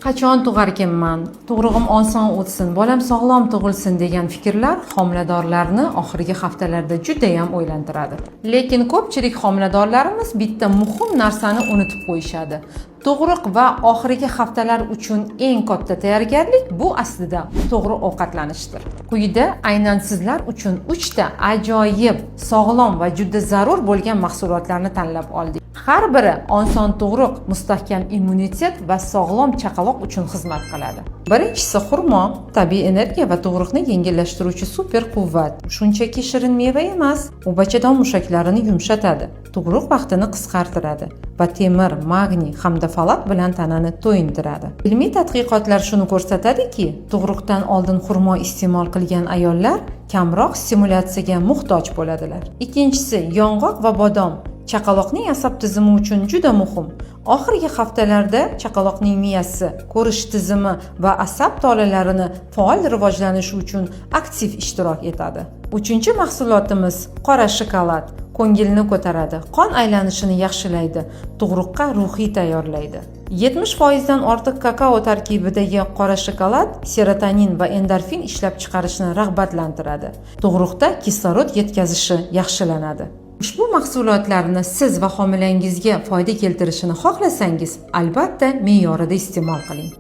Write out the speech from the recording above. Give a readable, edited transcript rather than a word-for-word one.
Qachon tug'arkanman, tug'rug'im oson o'tsin, bolam sog'lom tug'ilsin degan fikrlar homiladorlarni oxirgi haftalarda judayam o'ylantiradi. Lekin ko'pchilik homiladorlarimiz bitta muhim narsani unutib qo'yishadi. Tug'ruq va oxirgi haftalar uchun eng katta tayyorgarlik bu aslida to'g'ri ovqatlanishdir. Quyida aynan sizlar uchun 3 ta ajoyib, sog'lom va juda zarur bo'lgan mahsulotlarni tanlab oldik. Har biri oson tug'ruq, mustahkam immunitet va sog'lom chaqaloq uchun xizmat qiladi. Birinchisi xurmo, tabiiy energiya va tug'ruqni yengillashtiruvchi super quvvat. Shunchaki shirin meva emas, u bachadon mushaklarini yumshatadi, tug'ruq vaqtini qisqartiradi va temir, magniy hamda folat bilan tanani to'yintiradi. Ilmiy tadqiqotlar shuni ko'rsatadiki, tug'ruqdan oldin xurmo iste'mol qilgan ayollar kamroq stimulyatsiyaga muhtoj bo'ladilar. Ikkinchisi yong'oq va bodom chaqaloqning asab tizimi uchun juda muhim. Oxirgi haftalarda chaqaloqning miyasi, ko'rish tizimi va asab tolalarini faol rivojlanishi uchun aktiv ishtirok etadi. Uchinchi mahsulotimiz qora shokolad. Ko'ngilni ko'taradi, qon aylanishini yaxshilaydi, tug'ruqqa ruhiy tayyorlaydi. 70% dan ortiq kakao tarkibidagi qora shokolad serotonin va endorfin ishlab chiqarishni rag'batlantiradi. Tug'ruqda kislorod yetkazishi yaxshilanadi. Ushbu mahsulotlarni siz va homilangizga foyda keltirishini xohlasangiz, albatta me'yorida iste'mol qiling.